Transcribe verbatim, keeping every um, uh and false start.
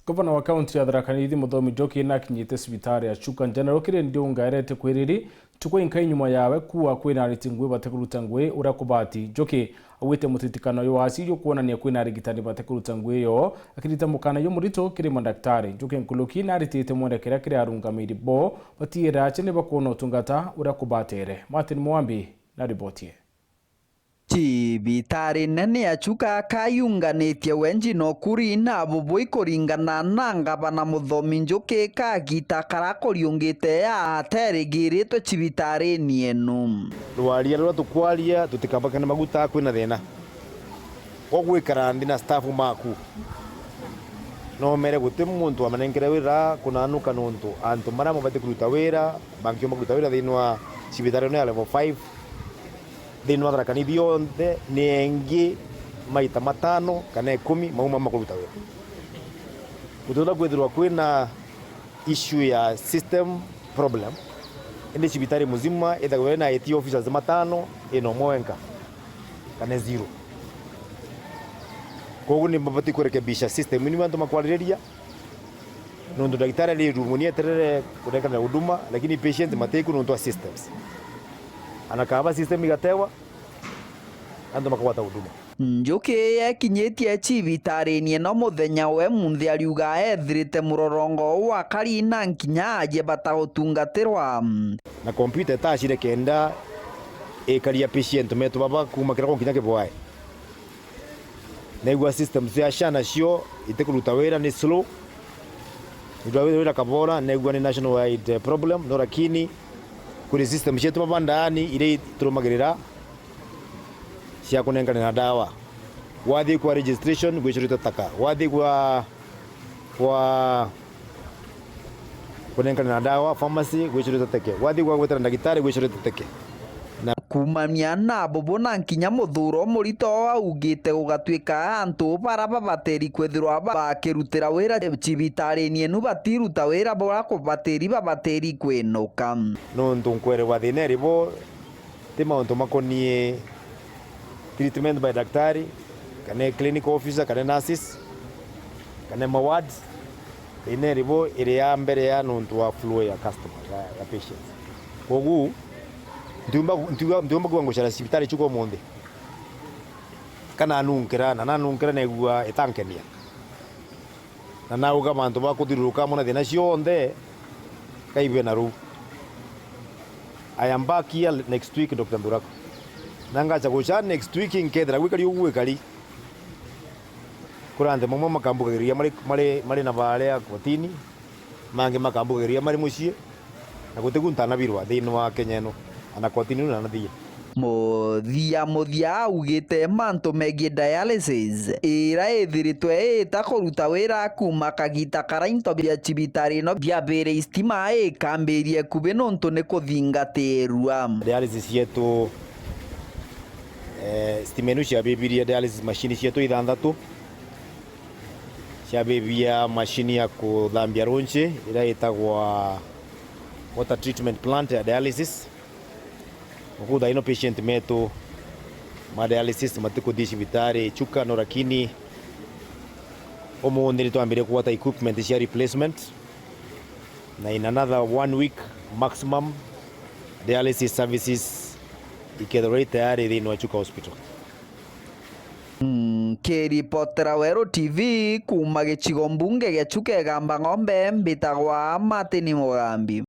Gavana wa kaunti ya Tharaka Nithi Muthomi Njuki nakinyite cibitari ya Chuka General kiri ndiunga erete kwiriri ntuku inkai nyuma yawe kuua kwina ariti ngui batikuruta ngui uria kubati. Njuki augite mutitikano uyu wacirio kwonania kwina arigitani batikuruta ngui iyo, akirita mukana uyu murito kiri madaktari. Njuki nkuruki naritite mwerekera kiri arungamiri bo batiira ache nibakwona utungata uria kubatere. Martin Mwambi na riboti ii. Cibitari nene ya Chuka kayunganitie wenji na ukuri na bubui kuringana na ngavana Muthomi Njuki kagita karia kuriungite ya aterigiritwe cibitarini enu. Rwaria ruria tukwaria tutikabakane maguta kwina thina. Ugwikara nthi na staff maku, no mere guti muntu wamenenkere wira kunanuka nuntu antu maria mabati kuruta wira bangiumba kuruta wira thiini wa cibitari ino ya level five. Thiini wa Tharaka Nithi yonthe ni engi maita matano kana ikumi mauma makuruta wira. Gutitha kwithirwa kwina issue ya system problem, indi cibitari muzima ithagirwa ina I T officers matano ina umwe wenka kana zero. Koguo ni mabati kurekebisha system ino antu makwaririria. Nontu ndagitari ari room ni eterere kunenkana huduma, lakini patient matiku nontu wa systems. Anakaba system igatewa, antu makagwata huduma. Njuki yekinyitie cibitariini ino muthenya we munthi ariuga ethirite murorongo wa kari na nkinya aje bata utungatirwa. Na kompyuta itacire kenda ikaria patient metu baba kuma kiroko nkinya kibwae. Naigua systems cia SHA nacio itikuruta wira, ni slow. Nirwa wira kabora, naigua ni nationwide problem, no lakini kuri system cietu mabandani iria turumagirira cia kunenkana na dawa. Wathi kwa registration, gwicurite taka. Wathi kwa, kwa kunenkana na dawa, pharmacy, gwicurite teke. Wathi gwa gwetera ndagitari, gwicurite teke. Na kumania na bubu na nkinya muthuro murito augite gugatuika antu bara babateri kwithirwa ba-, bakirutira wira cibitariini enu batiruta wira bwa kubateri babateri kwinuka. Nontu nkwerwa thina iri bo ti mauntu makonie treatment by daktari, kana clinical officer, kana nurses, kana ma wards. Thina iri bo iri ya mbere ya nontu wa flow ya customer, ya, ya patients. Kogu ntiumba, ntiumba, ntiumba kuga ngucara cibitari Chuka umunthi. Kana nunkira, na nanunkira negua itankenia. Na nauga mantu ba kuthiururuka amwe na thina cionthe, kaibe na ruu. I am back here next week, Doctor Nduraku. Na ngacha gucha next week, nkethira gwikari ugu gwikari. Kuri antu mamwe makambugagiriria mari, mari, mari na baria kotini, mangi makambugagiriria mari mucii. Na gutiku ntanabirwa thiini wa Kenya ino, ana kotini ino nanathia. Muthia muthia augite mantu megie dialysis, ira ithiritwe itakuruta wira kuma kagita kara into bia cibitari ino biabire istima ikambirie kubi nontu ni kuthingatirua. Dialysis yetu, eh, stima ino ciabibirie dialysis machine cietu ithanthatu. Ciabibia machine ya kuthambia runchi iria itagwa water treatment plant ya dialysis. Uku thaa ino patient metu ma dialysis matikuthii cibitari Chuka no, lakini umunthi nitwambirie kugwata equipment cia replacement, na in another one week maximum dialysis services ikethirwa i tayari thiini wa Chuka Hospital. Nkiripotera Weru T V kuuma gicigo mbunge gia Chuka Igamba Ng'ombe, mbitagwa Martin Mugambi.